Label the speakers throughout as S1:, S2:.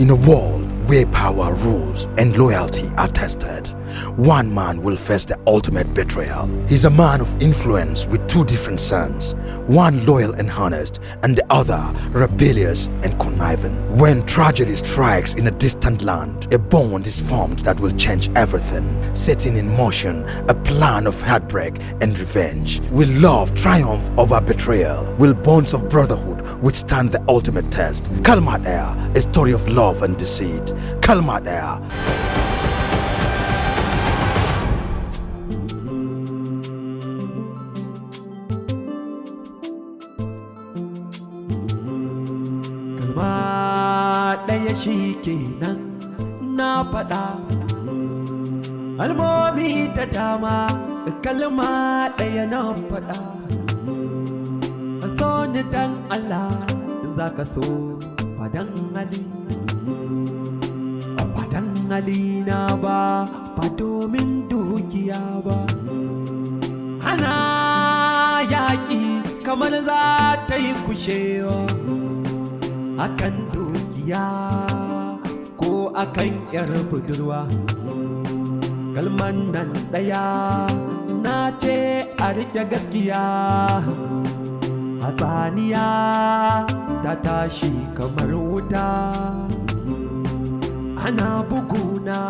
S1: In a world where power rules and loyalty are tested, one man will face the ultimate betrayal. He's a man of influence with two different sons, one loyal and honest, and the other rebellious and conniving. When tragedy strikes in a distant land, a bond is formed that will change everything, setting in motion a plan of heartbreak and revenge. Will love triumph over betrayal? Will bonds of brotherhood withstand the ultimate test? Kalma Daya, a story of love and deceit. Kalma Daya.
S2: Kalma ɗaya shi kenan na faɗa, almomi ta dama, kalma ɗaya na faɗa. So ni dan Allah in za ka so, ba dan hali, ba dan hali na ba, ba domin dukiya ba. Ana yaƙi kamar za ta yi kushewa akan dukiya ko akan yar budurwa. Kalman nan ɗaya na ce, a rike gaskiya. Hatsaniya ta tashi kamar wuta, ana buguna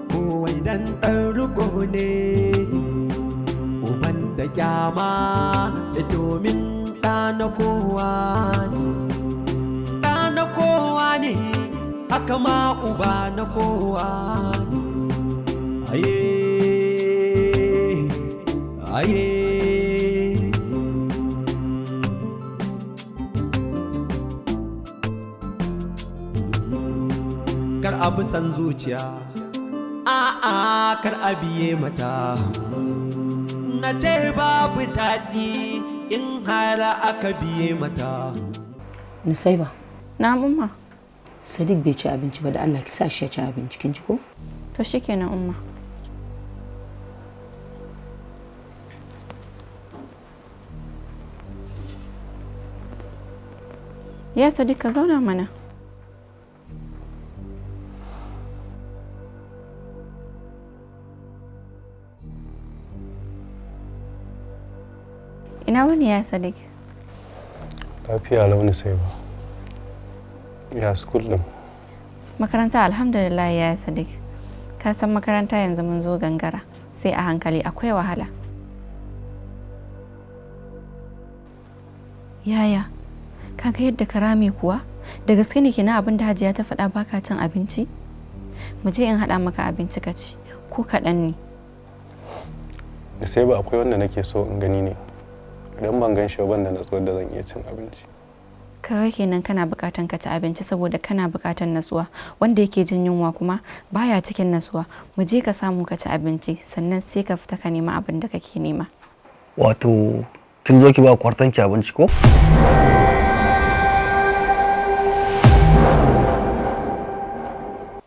S2: kowai dan ɗan riko ne, uban da kyama, domin ɗa na kowa ne, ɗa na kowa ne, haka ma uba na kowa ne. Aye aye. Kar abu san zuciya, a'a, kar a biye mata. Na ce babu daɗi in har aka biye mata.
S3: Nusaiba,
S4: Na, Umma.
S3: Sadiq bai ci abinci ba, da Allah ki sa shi ya ci abinci, kin ji ko?
S4: To shikenan, Umma. Ya Sadiq, ka zauna mana. Ina wuni, ya Sadiq?
S5: Lafiya lau, Nusaiba. Ya school din?
S4: Makaranta alhamdulillah, ya Sadiq. Ka san makaranta yanzu mun zo gangara, sai a hankali, akwai wahala. Yaya, ka ga yadda ka rame kuwa? Da gaske ne kina abin da Hajiya ta faɗa, baka cin abinci? Mu je in haɗa maka abinci ka ci, ko kaɗan ne.
S5: Nusaiba, akwai wanda nake so in gani ne. Idan ban gan shi ba, ban da natsuwar da zan iya cin abinci.
S4: Kaga kenan kana buƙatan ka ci abinci saboda kana buƙatan natsuwa. Wanda yake jin yunwa kuma baya cikin natsuwa. Mu je ka samu ka ci abinci, sannan sai ka fita ka nema abin da kake nema.
S6: Wato kin zo ki ba kwartanki abinci ko?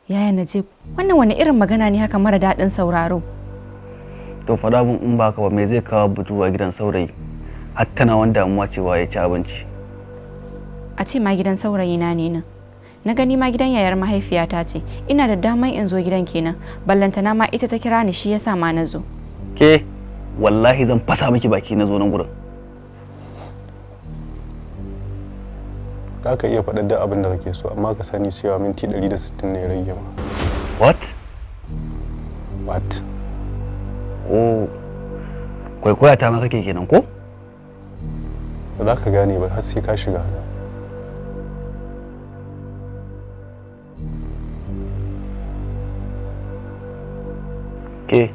S4: Yaya Najib, wannan wani irin magana ne haka mara daɗin sauraro?
S6: To faɗa mun, in baka ba, me zai kawo budurwa gidan saurayi har tana wani damuwa cewa ya ci abinci?
S4: A ce ma gidan saurayi na ne nan. Na gani ma gidan yayar mahaifiyata ce. Ina da daman in zo gidan kenan. Ballantana ma ita ta kira ni, shi yasa ma na zo.
S6: Ke, wallahi zan fasa miki baki na zo nan gurin.
S5: Za ka iya faɗar duk abin da kake so, amma ka sani cewa minti 160 ne ya rage ma.
S6: What?
S5: What?
S6: Oh, kwaikwaya ta ma kake kenan ko?
S5: Ba za ka gane ba har sai ka shiga hannu.
S6: Ke,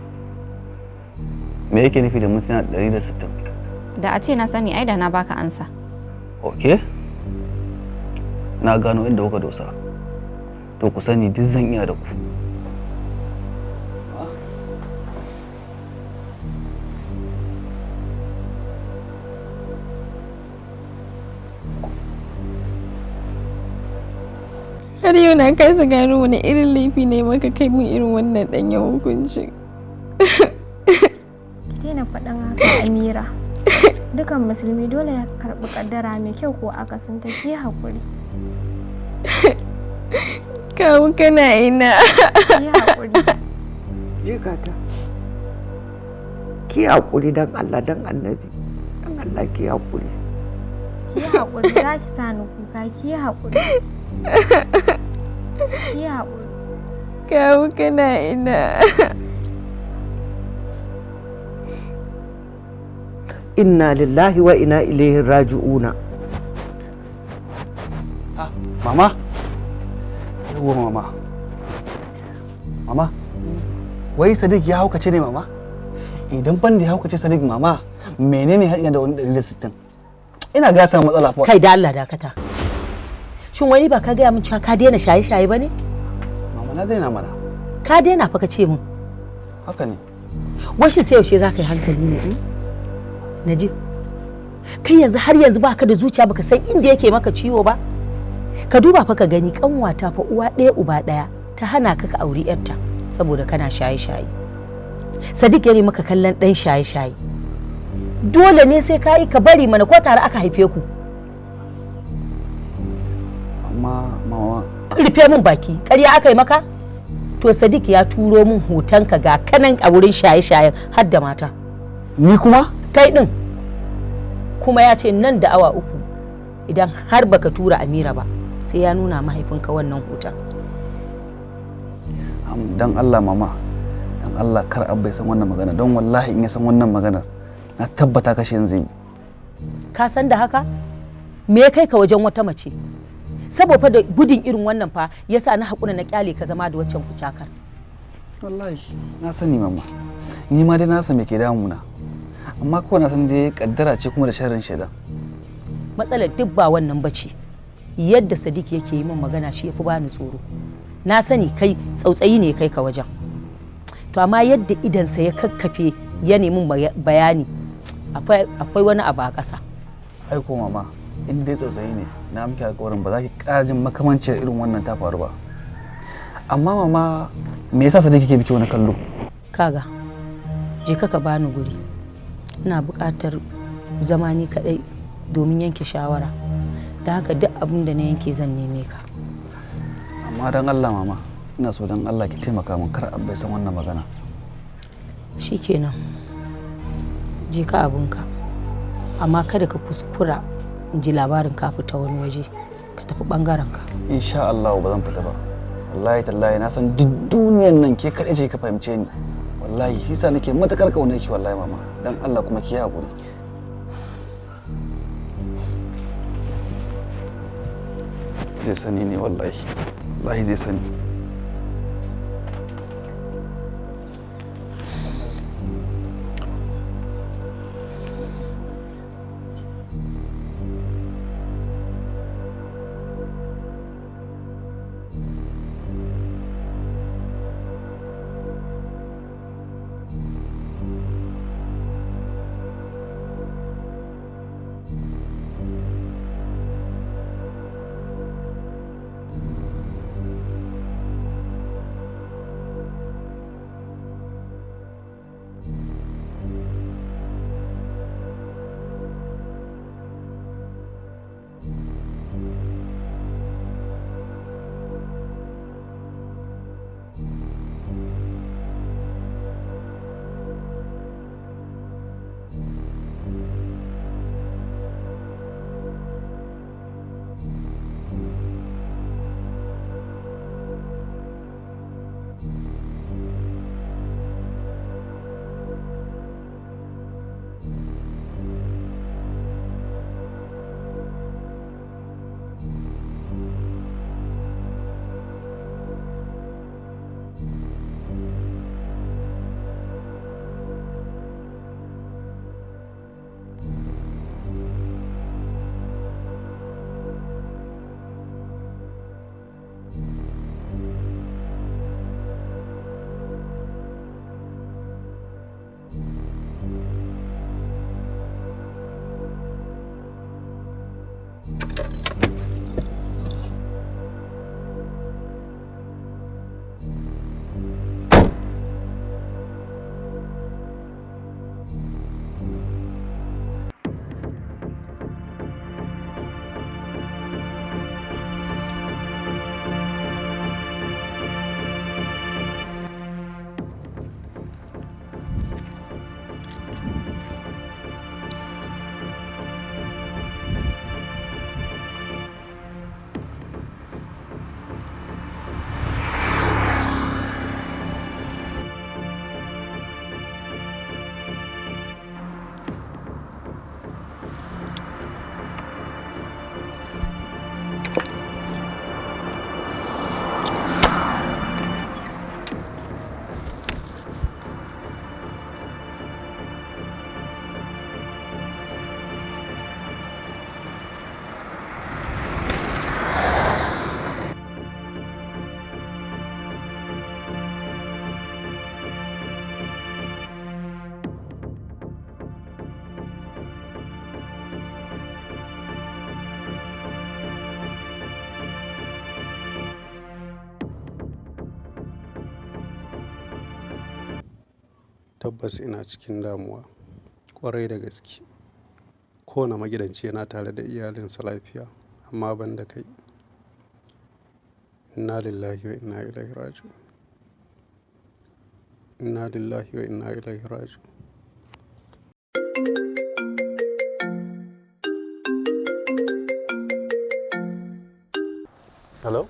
S6: me yake nufi da mintuna 160?
S4: Da a ce na sani, ai da na baka ansa.
S6: Ok, na gano inda kuka dosa. To ku sani, duk zan iya da ku.
S7: Har yau na kasa gano wani irin laifi ne maka kai mun irin wannan ɗanyen hukuncin.
S8: Ki daina faɗin haka, Amira. Dukan musulmi dole ya karɓi ƙaddara, mai kyau ko akasin ta. Ki haƙuri.
S7: Kawu kana ina?
S8: Ki haƙuri.
S9: Jikata, ki haƙuri don Allah, don annabi, don Allah ki haƙuri.
S8: Ki haƙuri, za ki sa ni kuka, ki haƙuri. Ki haƙuri.
S7: Kawu kana ina?
S9: Inna lillahi wa inna ilaihi raji'una.
S6: Mama? Yawwa mama. Mama? Wai Sadiq ya haukace ne mama? Idan ban da ya haukace Sadiq mama, menene haɗin da wani 160? Ina ga samu matsala fa.
S3: Kai da Allah dakata. Shin wani ba ka gaya min cewa ka daina shaye-shaye ba ne?
S6: Mama na daina mana.
S3: Ka daina fa ka ce min.
S6: Haka ne.
S3: Washin sai yaushe za ka yi hankali ne? Najib, kai yanzu har yanzu baka da zuciya, baka san inda yake maka ciwo ba? Ka duba fa ka gani, kanwata fa uwa ɗaya uba ɗaya ta hana ka ka auri yarta saboda kana shaye-shaye. Sadiq ya maka kallon ɗan shaye-shaye. Dole ne sai ka yi ka bari mana, ko tare aka haife ku.
S6: Amma mama.
S3: Rufe min baki, ƙarya aka yi maka? To Sadiq ya turo min hotonka ga kanan a wurin shaye-shayen har da mata.
S6: Ni kuma?
S3: Kai ɗin. Kuma ya ce nan da awa 3 idan har baka tura Amira ba, sai ya nuna mahaifinka wannan hoton.
S6: Dan Allah mama, dan Allah kar abba ya san wannan magana, don wallahi in ya san wannan maganar na tabbata kashe yanzu yi.
S3: Ka san da haka? Me ya kai ka wajen wata mace? Saboda fa da gudun irin wannan fa yasa na haƙura na kyale ka zama da waccan kucakar.
S6: Wallahi na sani mama, ni ma dai na san me ke damuna, amma kawai na san dai kaddara ce kuma da sharrin shaidan.
S3: Matsalar duk ba wannan bace. Yadda Sadiq yake yi min magana shi yafi bani tsoro. Na sani kai tsautsayi ne kai ka wajen. To amma yadda idansa ya kakkafe ya nemi bayani, akwai wani abu a ƙasa.
S6: Ai ko mama, in dai tsautsayi ne na miki alƙawarin ba za ki ƙara jin makamancin irin wannan ta faru ba. Amma mama, me yasa Sadiq yake biki wani kallo?
S3: Kaga, je ka bani guri. Ina buƙatar zama ni kaɗai domin yanke shawara. Da haka duk abin da na yanke zan neme ka.
S6: Amma dan Allah mama, ina so dan Allah ki taimaka min kar abba ya san wannan magana.
S3: Shikenan, je ka abinka, amma kada ka kuskura in ji labarin ka fita wani waje, ka tafi bangaren ka.
S6: Insha Allah ba zan fita ba. Wallahi tallahi na san duk duniyan nan ke kaɗai ce ka fahimce ni. Wallahi shi sa nake matakar kaunar ki wallahi mama, dan Allah kuma ki yi hakuri. Zai sani ne wallahi, wallahi zai sani.
S5: Tabbas ina cikin damuwa ƙwarai da gaske. Kowane magidanci yana tare da iyalinsa lafiya, amma ban da kai. Inna lillahi wa inna ilaihi raji'un. Inna lillahi wa inna ilaihi raji'un. Hello?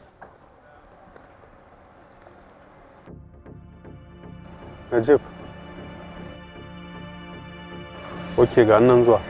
S5: Najib. Ok, ga nan zuwa.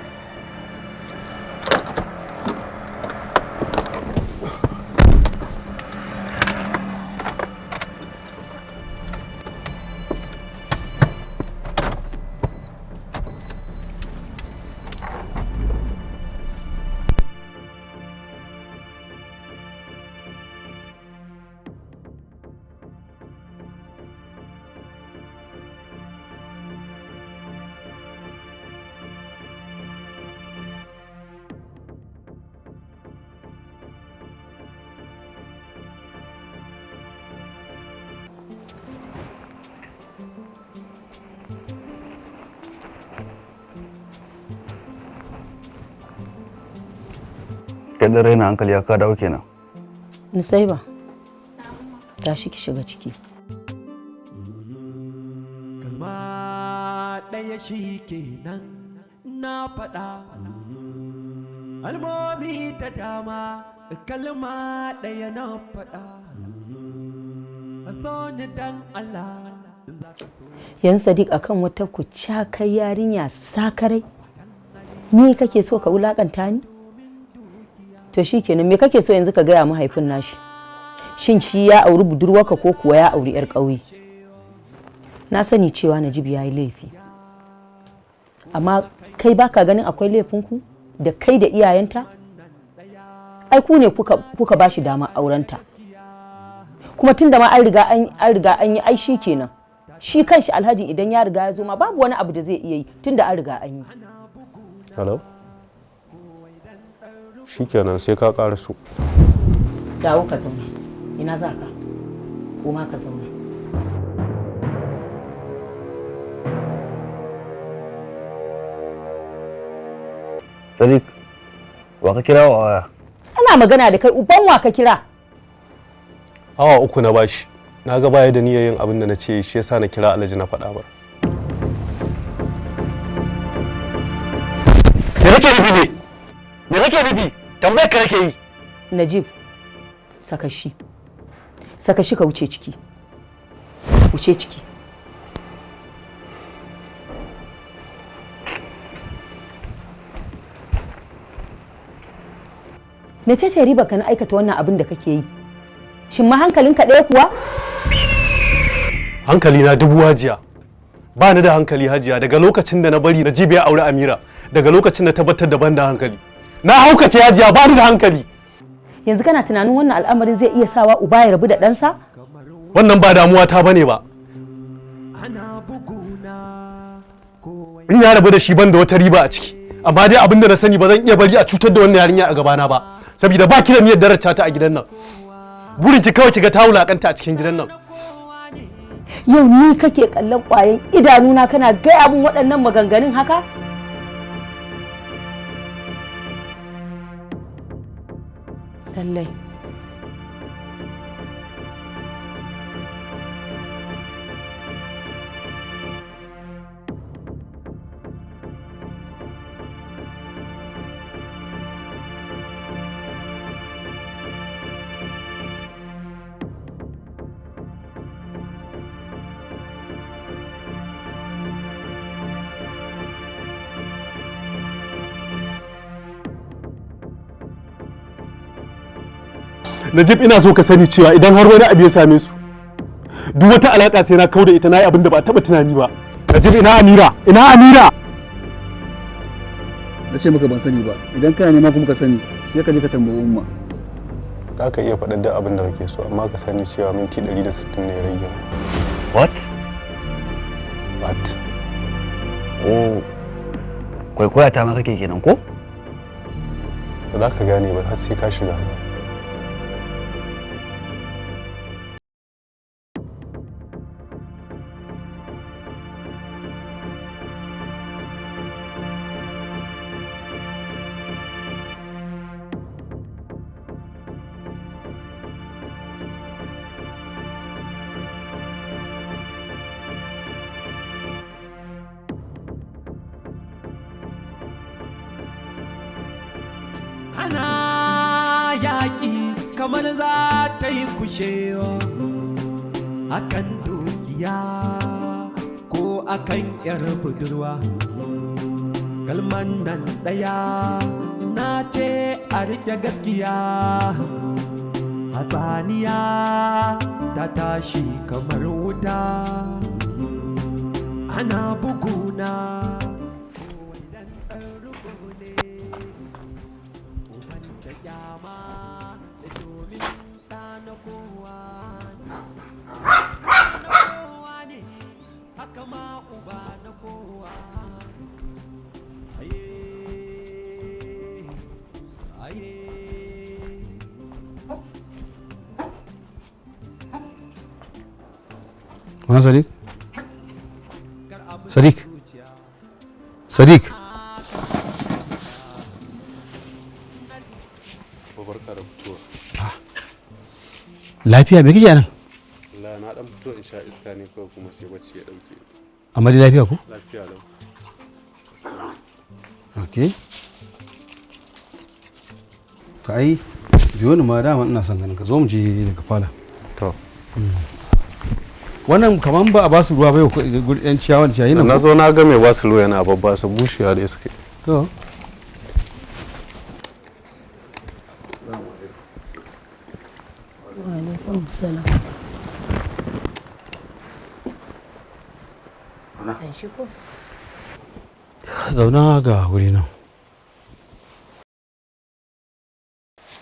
S6: Kai dan raina hankali ya ka dawo kenan.
S3: Nusaiba, tashi ki shiga ciki.
S2: Kalma ɗaya shi kenan na faɗa. Almomi ta dama kalma ɗaya na faɗa. A so ni dan Allah in za ka so.
S3: Yan Sadiq, akan wata kucakar yarinya sakarai ni kake so ka wulakanta ni? To shikenan, me kake so yanzu ka gaya mahaifin nashi? Shin shi ya auri budurwarka ko kuwa ya auri yar ƙauye? Na sani cewa Najib ya yi laifi, amma kai baka ganin akwai laifinku da kai da iyayenta? Ai ku ne kuka ba shi dama aurenta. Kuma tun da ma an riga an yi, ai shi kenan. Shi kanshi Alhaji idan ya riga ya zo ma, babu wani abu da zai iya yi tun da an riga an yi.
S5: Hello? Shikenan, sai ka ƙara su.
S3: Dawo ka zauna. Ina za ka? Koma ka zauna.
S6: Sadiq, wa ka kira wa waya?
S3: Ana magana da kai, uban wa ka kira?
S5: Awa 3 na bashi. Na ga baya da niyyar yin abin da na ce, shi yasa na kira Alhaji na faɗa mar.
S6: Me kake nufi ne? Me kake nufi? Tambayar ka nake yi.
S3: Najib, saka shi. Saka shi ka wuce ciki. Wuce ciki. Mecece riba ka na aikata wannan abin da kake yi? Shin ma hankalinka ɗaya kuwa?
S5: Hankali na dubu, Hajiya. Ba ni da hankali, Hajiya, daga lokacin da na bari Najib ya auri Amira, daga lokacin da tabbatar da ban da hankali. Na haukace, Hajiya, ba ni da hankali.
S3: Yanzu kana tunanin wannan al'amarin zai iya sawa uba ya rabu da ɗansa?
S5: Wannan ba damuwa ta bane ba. In ya rabu da shi, ban da wata riba a ciki. Amma dai abin da na sani, ba zan iya bari a cutar da wannan yarinya a gabana ba. Saboda ba ki da niyyar daraja ta a gidan nan. Burin ki kawai ki ga ta wulakanta a cikin gidan nan.
S3: Yau ni kake kallon ƙwayan idanuna kana gaya min waɗannan maganganun haka? Lallai.
S5: Najib, ina so ka sani cewa idan har wani abu ya same su, duk wata alaka sai na kauda ita, na yi abin da ba a taɓa tunani ba. Najib, ina Amira? Ina Amira?
S6: Na ce maka ban sani ba. Idan kana nema kuma ka sani, sai ka je ka tambayi Umma.
S5: Za ka iya faɗar duk abin da kake so, amma ka sani cewa minti 160 ne ya rage.
S6: What?
S5: What?
S6: Oh, kwaikwaya ta ma kake kenan ko?
S5: Ba za ka gane ba har sai ka shiga hannu.
S2: Ana yaƙi kamar za ta yi kushewa akan dukiya ko akan 'yar budurwa. Kalman nan ɗaya na ce a riƙe gaskiya. Hatsaniya ta tashi kamar wuta, ana buguna.
S10: Wani Sadiq? Sadiq? Sadiq?
S5: Barka da fitowa.
S10: Lafiya, me kake nan?
S5: Allah, na dan fito in sha iska ne kawai, kuma sai bacci ya dauke.
S10: Amma dai lafiya ko?
S5: Lafiya lau.
S10: Okay. To ai biyo ni ma, dama ina son ganin ka, zo mu je daga fala.
S5: To.
S10: Wannan kaman ba a ba su ruwa ba yau ko yan ciyawan ciyayi nan.
S5: Na zo na ga mai ba su ruwa yana babba su, bushewa da suka yi.
S10: To.
S3: Wa alaikum salam. An shigo.
S10: Zauna ga wuri nan.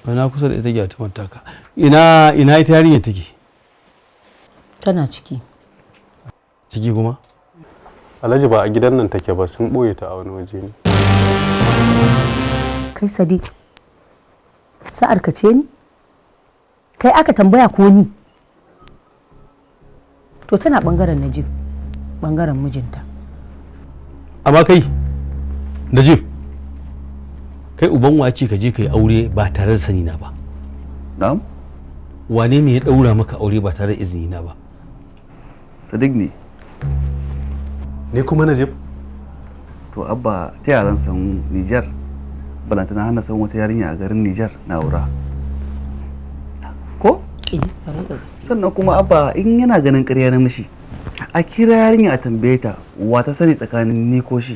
S10: Ana kusa da ita gyatumar taka. Ina ita yarinyar take?
S3: Tana ciki.
S10: Ciki kuma?
S5: Alhaji, ba a gidan nan take ba, sun ɓoye ta a wani waje ne.
S3: Kai Sadiq, sa'ar ka ce ni? Kai aka tambaya ko ni? To tana bangaren Najib, bangaren mijinta.
S10: Amma kai, Najib, kai uban wace ka je ka yi aure ba tare da sani na ba?
S6: Na'am?
S10: Wane ne ya daura maka aure ba tare da izini na ba?
S6: Sadiq ne.
S5: Ni kuma Najib?
S6: To Abba, ta yaran san Nijar, balantana hana san wata yarinya a garin Nijar na aura. Ko?
S3: Eh, ƙwarai da gaske.
S6: Sannan kuma Abba, in yana ganin ƙarya na mishi, a kira yarinya a tambaye ta wa ta sani tsakanin ni ko shi.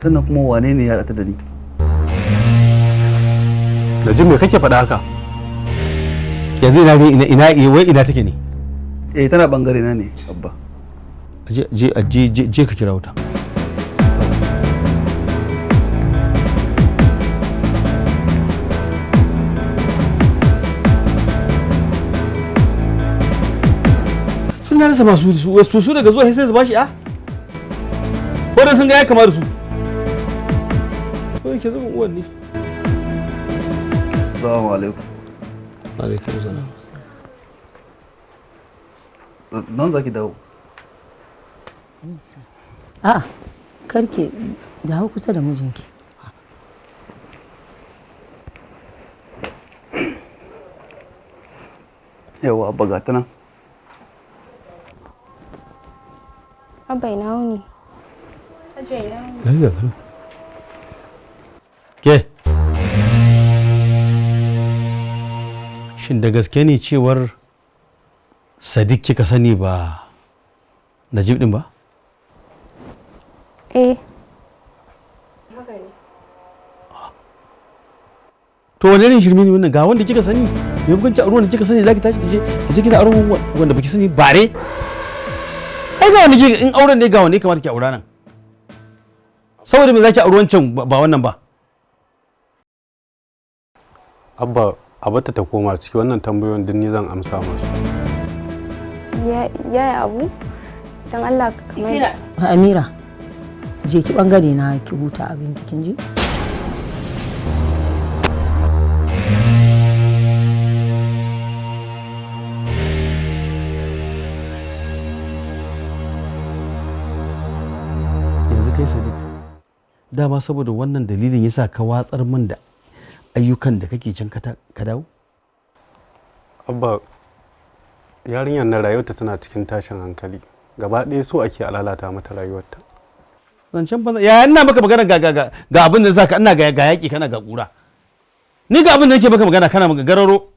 S6: Sannan kuma wane ne ya haɗa ta da ni?
S5: Najib, me kake faɗa haka?
S10: Yanzu ina ina wai ina take ne?
S6: Eh, tana bangare na ne, Abba.
S10: Je je je je ka kira wuta. Sun rasa masu su daga zuwa sai su bashi a? Ko da sun ga ya kama da su. Ko yake zubin uwan ne.
S6: Assalamu alaikum.
S10: Alaikum salam.
S6: Nan za ki dawo.
S3: A'a, karke dawo kusa da mijinki.
S6: Yawwa Abba, ga ta nan.
S8: Abba, ina wuni? Hajiya, ina wuni?
S10: Lafiya kalau. Ke? Shin da gaske ne cewar Sadiq kika sani ba Najib din ba?
S8: Eh. Haka ne.
S10: To wani irin shirme ne wannan? Ga wanda kika sani, me hukunci a ruwan da kika sani zaki tashi kije kije kina auren wanda baki sani bare? Ai ga wanda kika, in auren ne ga wanda ya kamata ki aura nan. Saboda me zaki auri wancan ba wannan ba?
S5: Abba, a bata ta koma ciki, wannan tambayoyin duk ni zan amsa masu.
S8: Yaya Abu? Don Allah kamar
S3: Amira, je ki bangare na ki huta abin ki, kin ji?
S10: Yanzu kai Sadiq, dama saboda wannan dalilin yasa ka watsar min da ayyukan da kake can ka dawo?
S5: Abba, yarinyar na rayuwarta tana cikin tashin hankali. Gaba ɗaya so ake a lalata mata rayuwarta.
S10: Zancen banza, yaya ina maka magana ga ga ga ga abin da zaka ina ga ga yaki kana ga kura. Ni ga abin da nake maka magana kana maka gararo.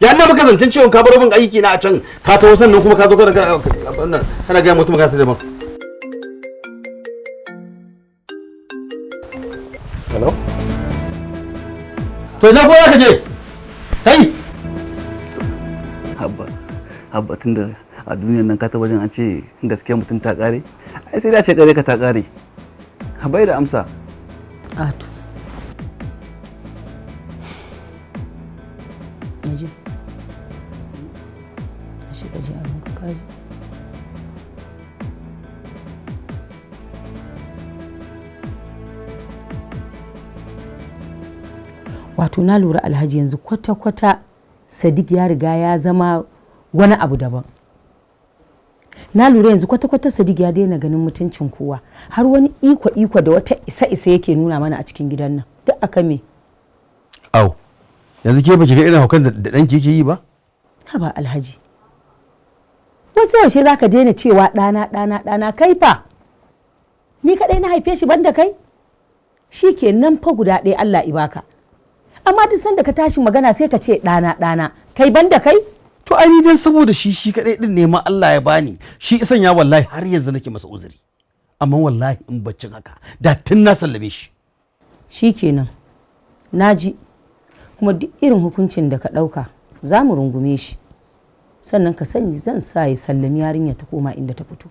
S10: Ya ina maka zancen cewa ka baro min aiki na a can ka taho, sannan kuma ka zo kana ga mutum magana ta daban.
S5: Hello?
S10: To ina ko za ka je? Kai!
S6: Habba, habba, tunda a duniyar nan ka taba jin an ce gaskiya mutum ta kare? Ai sai da ce kare ka ta kare. Bai da amsa.
S3: Ato. Naji. Tashi ka je abin ka kaji. Wato na lura, Alhaji, yanzu kwata-kwata Sadiq ya riga ya zama wani abu daban. Na lura yanzu kwata-kwata Sadiq ya daina ganin mutuncin kowa, har wani iko-iko da wata isa-isa yake nuna mana a cikin gidan nan. Duk aka me?
S10: Au, yanzu ke baki ga irin haukan da ɗanki yake yi ba?
S3: Haba Alhaji. Wasu yaushe za ka daina cewa ɗana, ɗana, ɗana? Kai fa? Ni kaɗai na haife shi banda kai? Shi ke nan fa guda ɗaya Allah i baka. Amma duk sanda ka tashi magana sai ka ce ɗana, ɗana, kai banda kai?
S10: To ai ni dan saboda shi shi kadai din ne ma Allah ya bani shi isan ya, wallahi har yanzu nake masa uzuri. Amma wallahi in baccin haka da tun na sallame shi.
S3: Shi kenan. Naji. Kuma duk irin hukuncin da ka ɗauka za mu rungume shi. Sannan ka sani, zan sa ya sallami yarinya ta koma inda ta fito.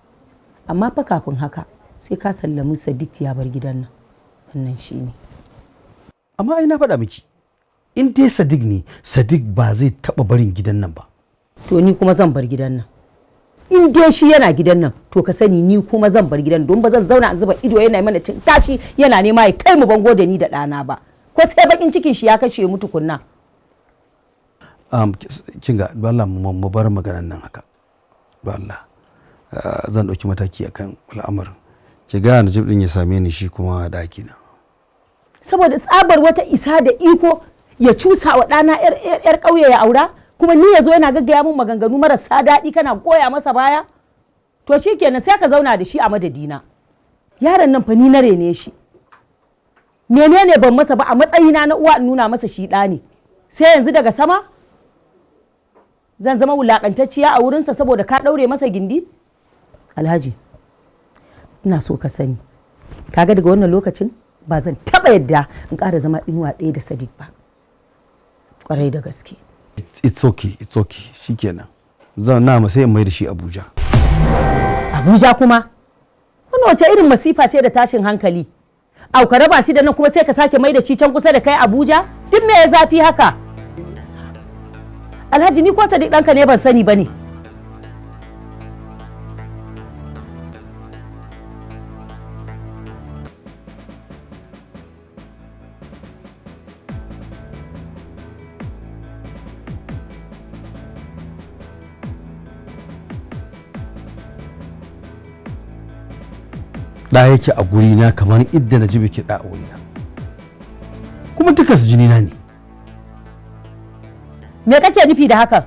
S3: Amma fa kafin haka sai ka sallami Sadiq ya bar gidan nan. Wannan shi ne.
S10: Amma ai na faɗa miki, in dai Sadiq ne, Sadiq ba zai taɓa barin gidan nan ba.
S3: To ni kuma zan bar gidan nan. In dai shi yana gidan nan, to ka sani ni kuma zan bar gidan, don ba zan zauna in zuba ido yana mana cin tashi, yana nema ya kai mu bango da ni da ɗana ba. Ko sai bakin cikin shi ya kashe mu tukunna.
S10: Kin ga, Allah mu bar maganan nan haka. Don Allah. Zan ɗauki mataki akan al'amarin. Ki ga Najib din ya same ni shi kuma ɗaki na.
S3: Saboda tsabar wata isa da iko ya cusa wa ɗana yar ƙauye ya aura, kuma ni ya zo yana gaggaya min maganganu marasa daɗi, kana goya masa baya. To shi kenan, sai ka zauna da shi a madadina. Yaron nan fa ni na rene shi. Menene ban masa ba a matsayina na uwa in nuna masa shi ɗa ne? Sai yanzu daga sama zan zama wulaƙantacciya a wurinsa saboda ka ɗaure masa gindi? Alhaji, ina so ka sani, kaga daga wannan lokacin ba zan taɓa yadda in ƙara zama inuwa ɗaya da Sadiq ba. Ƙwarai da gaske.
S10: It's okay, it's okay. Shikenan. Zan na sai in mai da shi Abuja.
S3: Abuja kuma? Wannan wace irin masifa ce da tashin hankali? Au, ka raba shi da nan kuma sai ka sake mai da shi can kusa da kai Abuja? Duk me ya zafi haka? Alhaji, ni ko Sadiq ɗanka ne ban sani ba ne.
S10: Ɗa yake a gurina kamar idda na jibi ke ɗa a wurina, kuma dukansu jinina ne.
S3: Me kake nufi da hakan?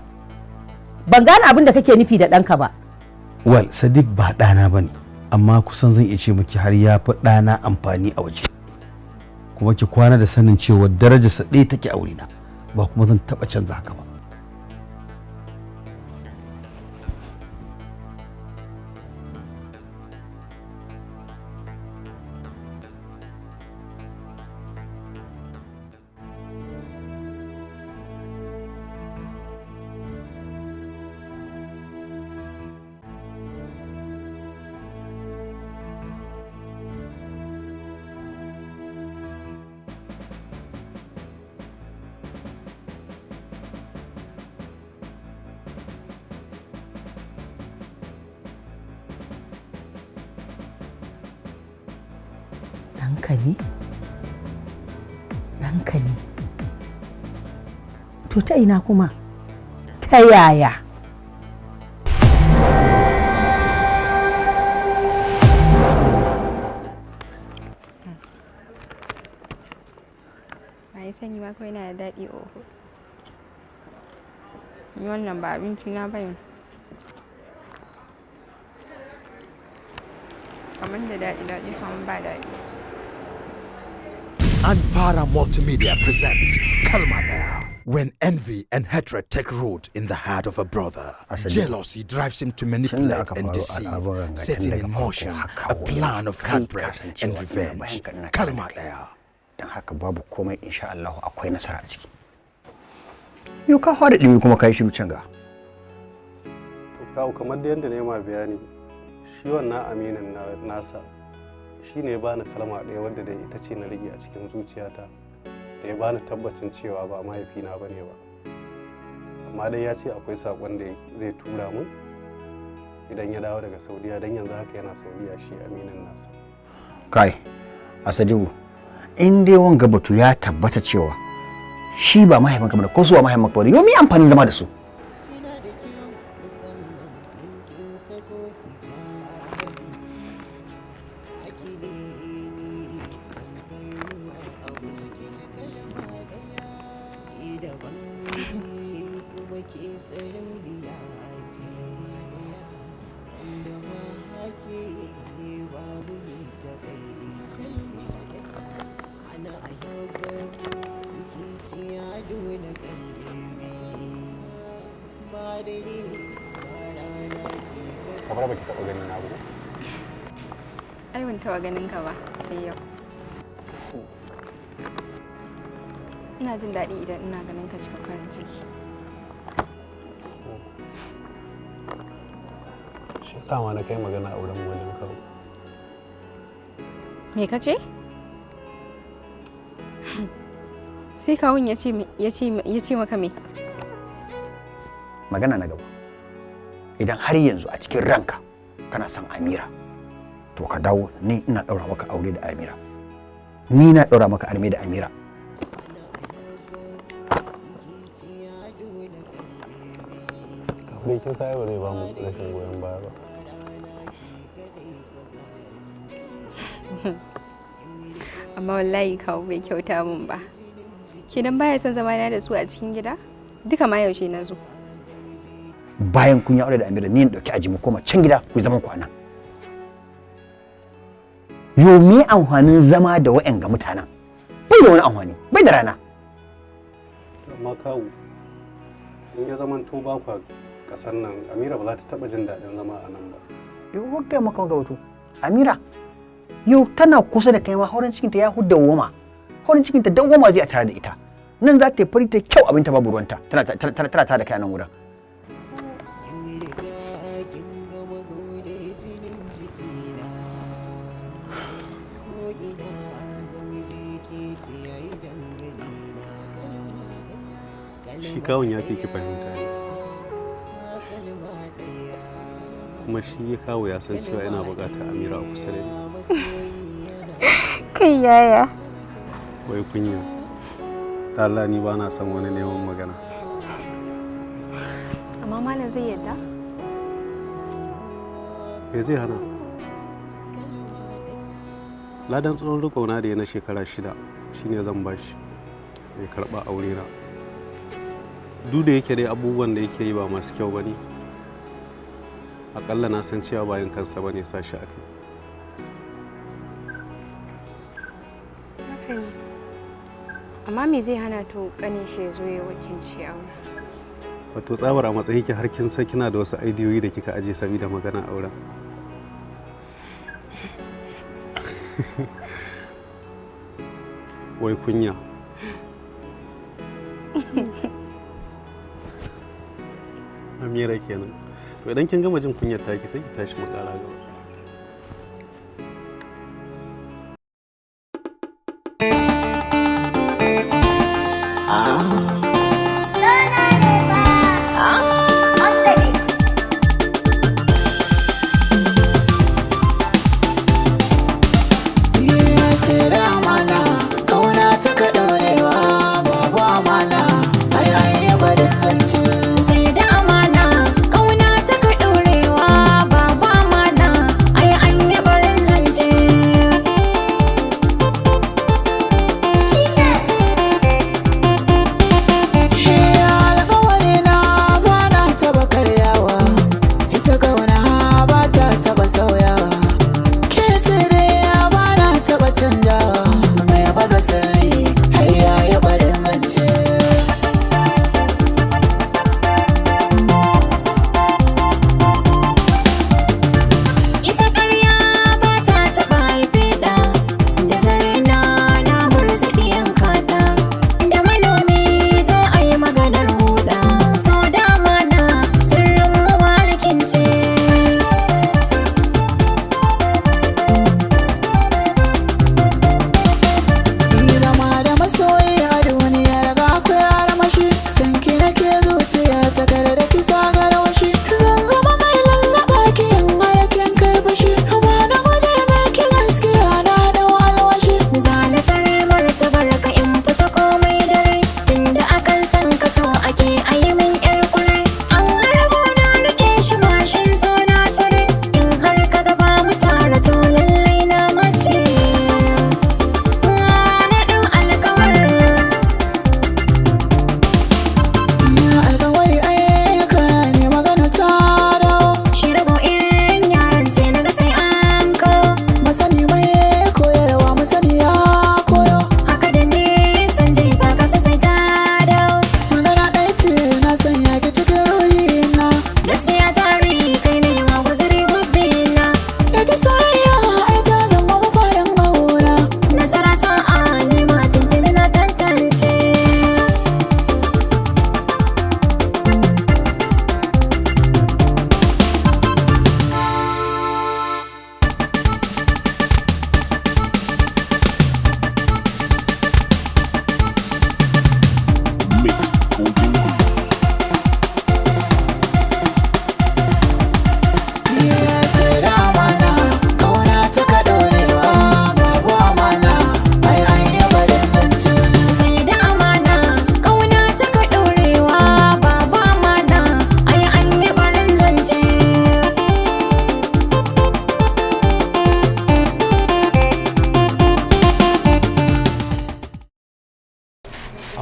S3: Ban gane abin da kake nufi da ɗanka ba.
S10: Well, Sadiq ba ɗana ba ne, amma kusan zan iya ce miki har ya fi ɗana amfani a waje. Kuma ki kwana da sanin cewa darajarsa ɗaya take a wurina, ba kuma zan taɓa canza haka ba.
S3: Ɗanka ne? Ɗanka ne. To ta ina kuma? Ta yaya?
S7: Ba yi sanyi ba kawai, yana da daɗi. Oho. Ni wannan ba abinci na bane. Kamar da daɗi daɗi, kamar ba daɗi.
S1: Anfara Multimedia presents Kalma Daya. When envy and hatred take root in the heart of a brother, jealousy drives him to manipulate and deceive, setting in motion a plan of heartbreak and revenge. Kalma Daya.
S11: Don haka babu komai, insha Allah akwai nasara a ciki. Yau ka fara ɗimi kuma ka yi shiru can ga.
S5: To kawo, kamar da yadda na yi ma bayani, shi wannan aminin nasa shi ne ya bani kalma ɗaya wadda da ita ce na rage a cikin zuciyata, da ya bani tabbacin cewa ba mahaifina ba ne ba. Amma dai ya ce akwai saƙon da zai tura mun idan ya dawo daga Saudiya, don yanzu haka yana Saudiya shi aminin nasa.
S11: Kai, Asadiku, in dai wanga batu ya tabbata cewa shi ba mahaifinka bane ko su ba mahaifinka bane, yau me amfanin zama da su?
S5: Kamar baki taɓa gani na ba.
S4: Ai ban taɓa ganin ka ba sai yau. Ina jin daɗi idan ina ganin ka cikin farin ciki.
S5: Shi yasa ma na kai magana a wurin wajen kawo.
S4: Me ka ce? Sai kawun ya ce maka me?
S11: Magana na gaba, idan har yanzu a cikin ranka kana son Amira, to ka dawo, ni ina ɗaura maka aure da Amira, ni na ɗaura maka arme da Amira.
S5: Aure kin sa ba zai ba mu rashin goyon baya ba.
S4: Amma wallahi kawo bai kyauta min ba. Kenan baya son zama na da su a cikin gida? Duka ma yaushe na zo.
S11: Bayan kun yi aure da Amira, ni in ɗauki aji mu koma can gida ku zaman ku anan. Yo, me amfanin zama da wa'yan ga mutanen? Bai da wani amfani, bai da rana.
S5: Amma kawu, in ya zaman to ba kwa kasar nan, Amira ba za ta taɓa jin daɗin zama a nan ba.
S11: Yo, wagga maka wanga wato Amira yau tana kusa da kai ma hauren cikinta ya hudda woma, hauren cikinta dawwama zai a tare da ita. Nan za ta yi fari ta kyau abinta, babu ruwanta, tana tana tana da kai a nan wurin.
S5: Shi kawun ya fi ki fahimta ne, kuma shi ya kawo ya san cewa yana buƙatar Amira a kusa da ni.
S4: Kai yaya.
S5: Wai kunya ta Allah, ni ba na son wani neman magana.
S4: Amma malam zai yadda?
S5: Me zai hana? Ladan tsohon rikona da ya na shekara 6 shine zan bashi ya karɓa aure na. Duk da yake dai abubuwan da yake yi ba masu kyau ba ne, akalla na san cewa bayan kansa ba ne sa shi a kai.
S4: Haka ne. Amma me zai hana to kanin shi ya zo ya wakilci aure?
S5: Wato tsabar a matsayin ki har kin san kina da wasu aidiyoyi da kika aje saboda magana auren. Wai kunya. Amira kenan. To idan kin gama jin kunyar taki, sai ki tashi mu ƙara gaba.
S12: Sai da amana kauna ta ka ɗorewa, babu amana ai ai barin zance.
S13: Sai da amana kauna ta ka ɗorewa, babu amana ai an yi barin zance.
S12: Alƙawari na ba na taɓa karyawa, ita kauna ba ta taɓa sauyawa, ke ce dai ba na taɓa canjawa, mai baza sirri.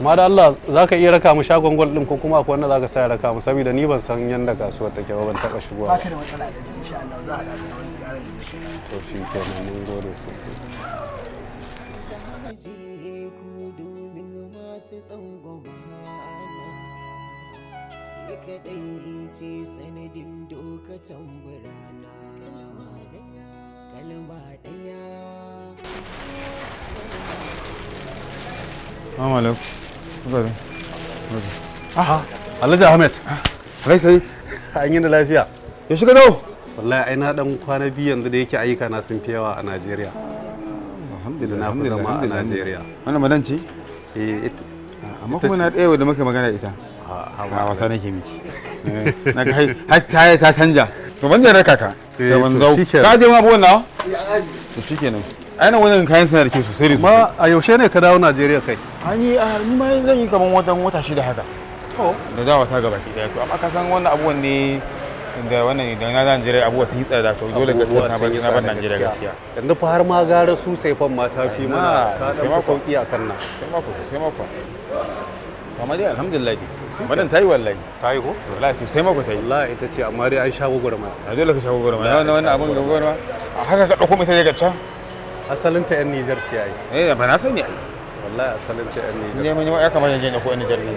S5: Amma da Allah, za ka iya raka mu shagon gwal din, ko kuma akwai wanda za ka sa ya raka mu? Saboda ni ban san yanda kasuwar take ba, ban taɓa shigowa ba.
S14: Baka da matsala, Alhaji, insha Allah za a haɗa ka da wani yaron da zai kai.
S5: To shi kenan, mun gode sosai.
S12: Je ku domin masu tsangwama na, ke kaɗai ce sanadin dokatan birana, kalma ɗaya.
S15: Assalamu alaikum.
S5: Aha, Alhaji Ahmed.
S15: Rai sai.
S5: An yi da lafiya?
S15: Ya shiga dawo.
S5: Wallahi ai na dan kwana 2 yanzu, da yake ayyuka na sun fi yawa a Najeriya.
S15: Alhamdulillah,
S5: Na fi zama a
S15: alhamdulillah.
S5: Najeriya.
S15: Wannan madan ce?
S5: Eh, ita.
S15: Amma kuma na ɗaya da muka magana ita.
S5: A
S15: A wasa nake miki. Na ga har ta canja. To ban jira kaka.
S5: Eh,
S15: Da ban
S5: to
S15: zau.
S5: shikenan.
S15: Ka je ma abubuwan nawa? To shikenan. Ai nan wannan kayan suna da kyau sosai da sosai.
S5: Ma a yaushe ne ka dawo Najeriya kai?
S15: An yi a ni ma zan yi kaman watan wata 6 haka.
S5: To.
S15: Da dawa ta gaba ki daya. To amma ka san wannan abubuwan ne da wannan idan na Najeriya abubuwa sun yi tsada, to dole gaskiya na bar
S5: Abubuwa sun yi
S15: na bar
S5: tsada.
S15: Najeriya gaskiya.
S5: Yanzu fa har ma gara su saifan ma ta fi mana, ta
S15: Sai
S5: dan fi
S15: mako.
S5: sauki a kan nan.
S15: Sai mako, sai mako. Amma dai alhamdulillah dai. Madan ta yi wallahi.
S5: Ta yi ko?
S15: Wallahi sosai mako ta yi.
S5: Wallahi ita ce, amma dai an sha gwagwarmaya.
S15: A dole ka sha gwagwarmaya. Wannan wannan abun gwagwarmaya. A haka ka ɗauko mai daga can.
S5: Asalin ta 'yan Nijar ce ai.
S15: Eh, ba na sani ai.
S5: Wallahi asalin ta 'yan Nijar.
S15: Ne mun ya kamata je na ko 'yan Nijar ne.